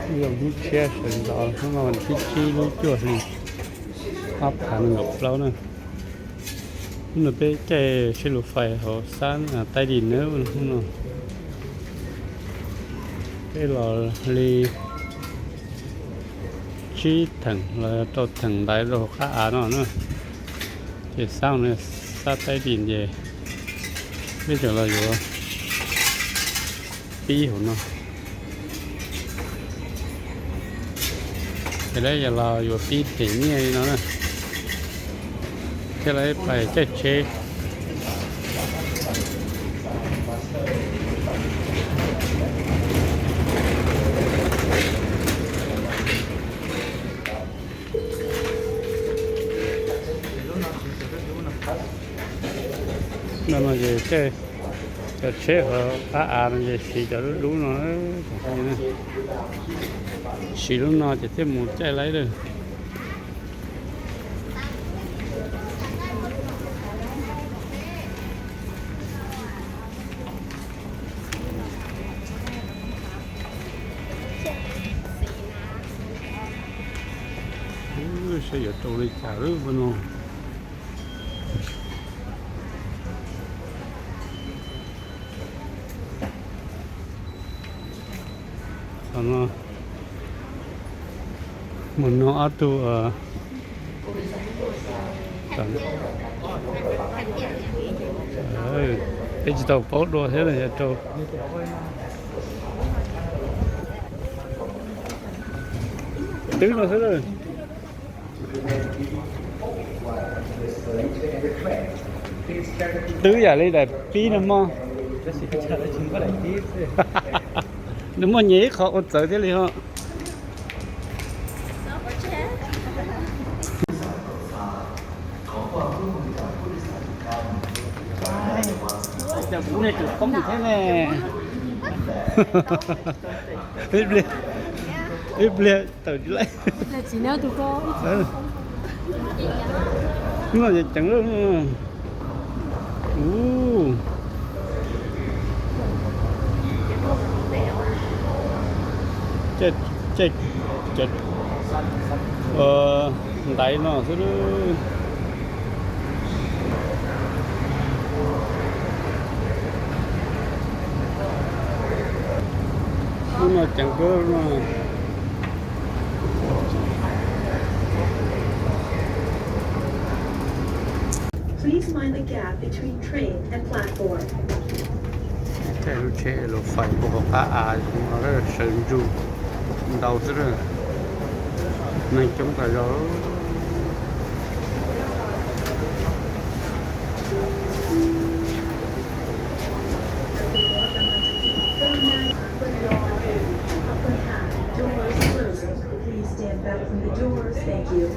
Ib lub tshiab sawv ntxov hnub no vas thib tsib lub cuaj hli ob phav nees nkaum plaub na. Hnub no peb caij seb lus fais hauv xab Taib Dis na hnub no. Peb los li tsib theem los rau theem ntaiv rau hauv qab av no na. Ces xab no, xab Taib Dis ces peb tseem los yuav pib hauv no. Ces lawv yog los yuav pib them nyiaj li no na, thiab lawv pais caij tsheb. No no ces caij cov tsheb hauv qab av no ces siv cov dub dub no, siv lub no ces thiaj mus caij laib lawm. Saib yuav rau li cas lawm no. Mus no ob tug, peb tsis tau paub dua thiab yog rau twb no xwb. Twb yam li daim pib no mog. Nws muaj nyias ib qho ua txawv thiaj li ho. Cov kuv ne tseem poob thiab ne. Ib pliag, ib pliag tawm tsis laib. Hnub no ces ceev lawm. Ub, caij, caij cov ntaiv no xwb. Hnub no ceev kawg no. Please mind the gap between train and platform. Caij lub tsheb lus fais puag hauv qab av no sawv ntsug ntau xwb na. Neeg coob tas zog. Please stand back from the doors. Thank you.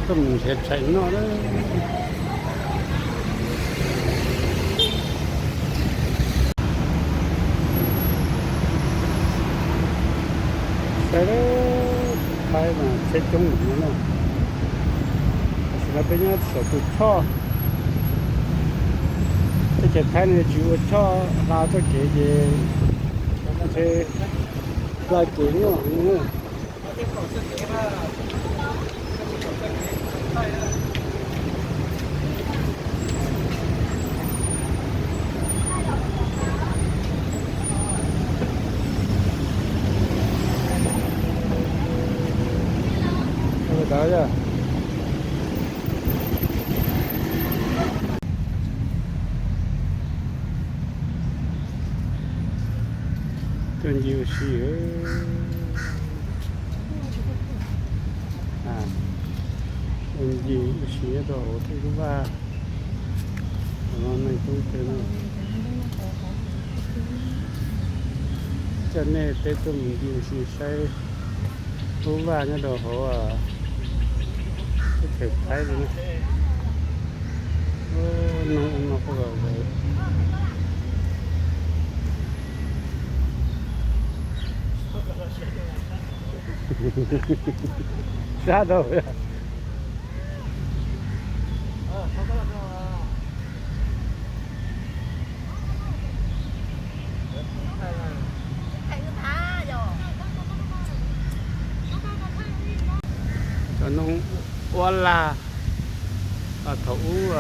Tom tuaj mus nrhiav tshais noj na. Saib, Thaib mas tsheb coob no na. Tam sim no peb nyob saum tus choj. Teb chaws Thaib no tsis ua choj hla txoj kev ces ntshe hla kev nyob. Tuaj ncig ua si. Ncig ua si nyob rau hauv tej lub vaj, no neeg coob kawg no. Coj nej peb tuaj mus ncig ua si saib lub vaj nyob rau hauv teb chaws Thaib li na. Noog no kuj los zaws sab rau. Cov noog ua lag, thaum ub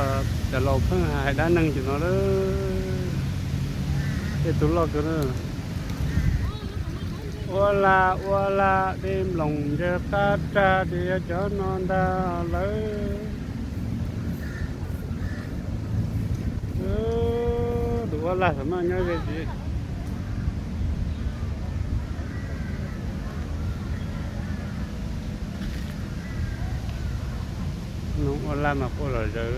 cov laus pheej hais dab neeg cov no lawm. Tej tug loj kawg na. Ua lag ua lag dej nploos ntsaws qab rag ces yog cov no ntag lawm. Tus ua lag xav mas nyob ze tsis. Noog ua lag mas quaj zom zaws.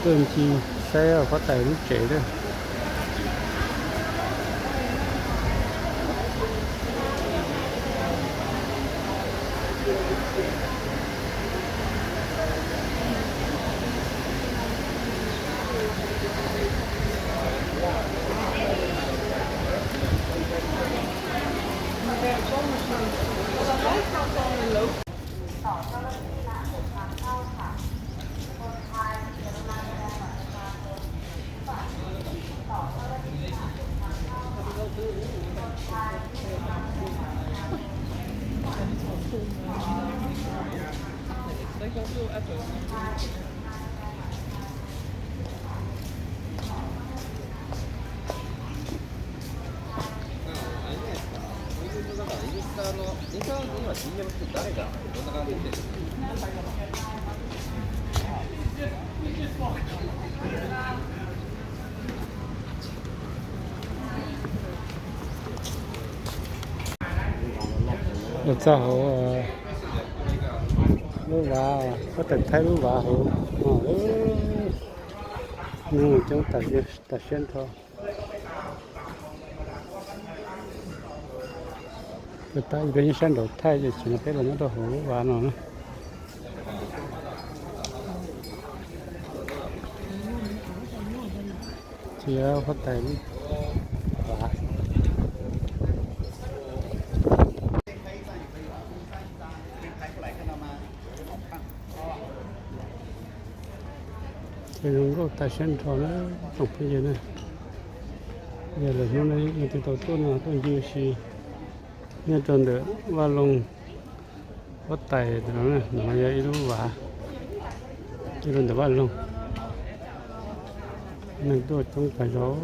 Tuaj ncig saib huab tais lub tsev lawm. Los txog hauv lub vav, huab tais Thaib lub vav hauv no, neeg coob tas siab nrho. Peb nyob sab nraud thaij ces tsis, no peb los nyob rau hauv lub vav no na. Tsis yog huab tais lub vav. Ces zoo nkauj tas siab nrho na tsoom phooj ywg na. Yog lwm hnub no leej twg tau tuaj no tuaj ncig ua si nyob rau ntawm vaj loog huab tais no, no yog ib lub vav nyob rau ntawm vaj loog. Neeg tuaj coob tas zog.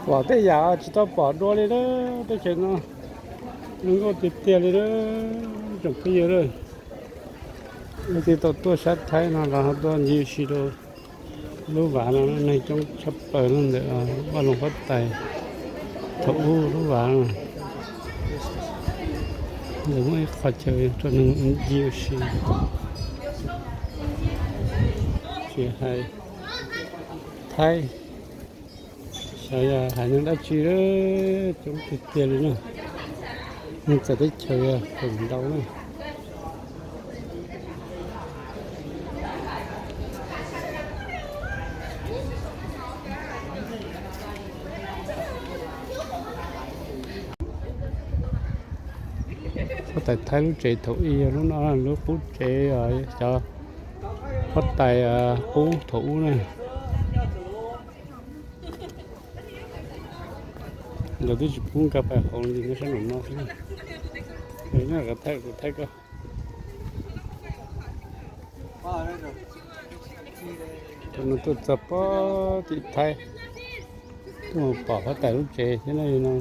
Pom tej yam tsis tau pom dua li na, teb chaws no zoo nkauj tiag tiag li na, tsoom phooj ywg na. Leej twg tau tuaj sab Thaib no los ho tuaj ncig ua si rau lub vaj no, neeg coob tshaj plaws no ntawm Vaj Loog Huab Tais thaum ub lub vaj no. Lawv muaj ib qho chaw rau neeg ncig ua si, tsis hais Thaib, xyov yog haiv neeg dab tsi, coob tiag tiag li na. Neeg txawv teb chaws yog feem ntau na. Huab tais Thaib lub tsev thaum ub yog lub no, lub qub tsev, cov huab tais qub thaum ub na. Lawv twb tsis pub nkag pais hauv li, nyob sab nraum no xwb. Thaij, kuv thaij koj. Tus no tuaj txog pem tim Thaib, tuaj mus pom huab tais lub tsev thiab no.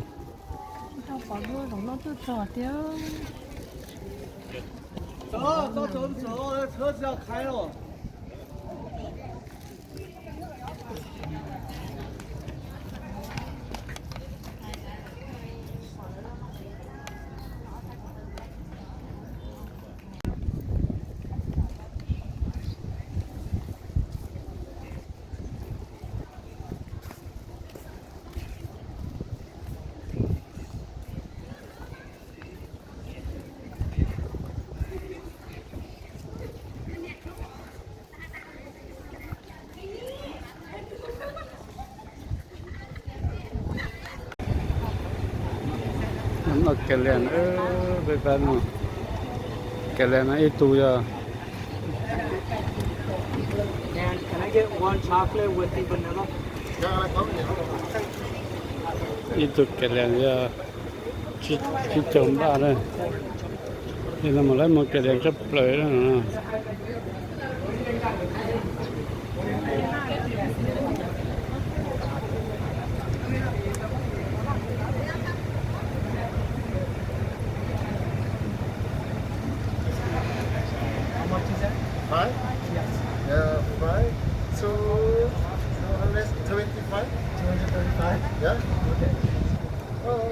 No Kelias, Kelias no ib tug yog, ib tug Kelias yog tsib caug npaj na. Yog no mas lawv muag Kelias tshaj plaws na. How much is that? Five? Yes. Yeah, five. Two, two hundred twenty-five. Two hundred twenty-five? Yeah. Okay. Oh,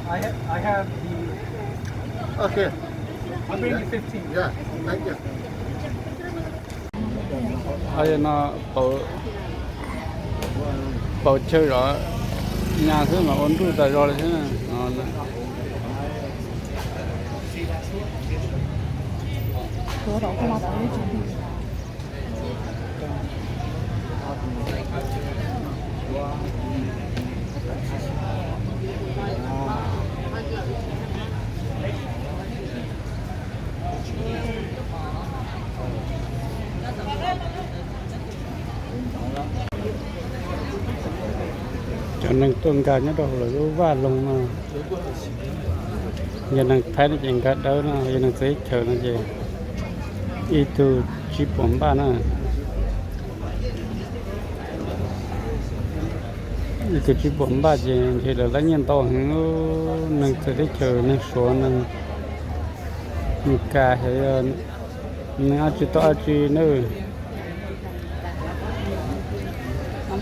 I have, I have the, okay. I'll bring you fifteen. Yeah, thank you. Yog no pauv chaw zov nyas xwb mas ua nruj tas zog li thiab. Cov neeg tuaj nkag nyob rau hauv lawv lub vaj loog no, yog neeg Thaib no ces nkag dawb no, yog neeg txawv teb chaws no ces ib tug tsib puas npaj na. Ib tug tsib puas npaj ces ntshe lawv lab nyiaj ntau heev, neeg txawv teb chaws, neeg Suav, neeg Meskas, xyov yog neeg dab tsi tau dab tsi na.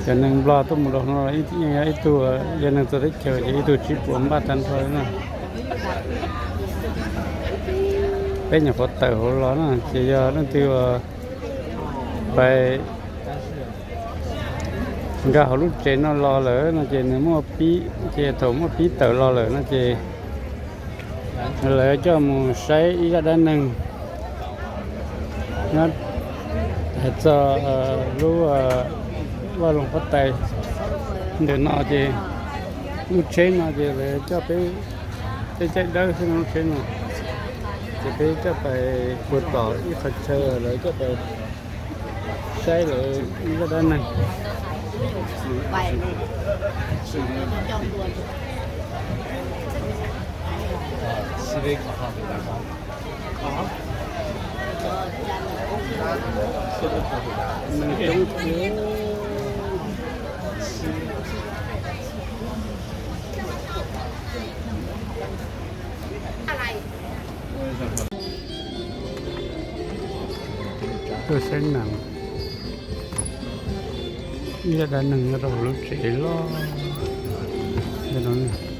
Cov neeg Nplog tuaj mus rau no ib tug, yog neeg txawv teb chaws ces ib tug tsib puas npaj tag nrho na. Peb nyuam qhuav tawm hauv los na ces yog leej twg pais nkag hauv lub tsev no los lawm no ces nws muaj pib, ces thaum muaj pib tawm los lawm no ces lawv coj mus saib ib zaj dab neeg nyob hais txog lub vaj loog huab tais ntawm no ces lub tsheb no ces lawv coj peb, peb caij dawb xwb lub tsheb no ces peb coj pais puag tom ib qhov chaw lawv coj pais saib lawv ib zaj dab neeg. Neeg coob kawg. Saib nees, ib zaj dab neeg nyob rau hauv lub tsev loj ntawm no.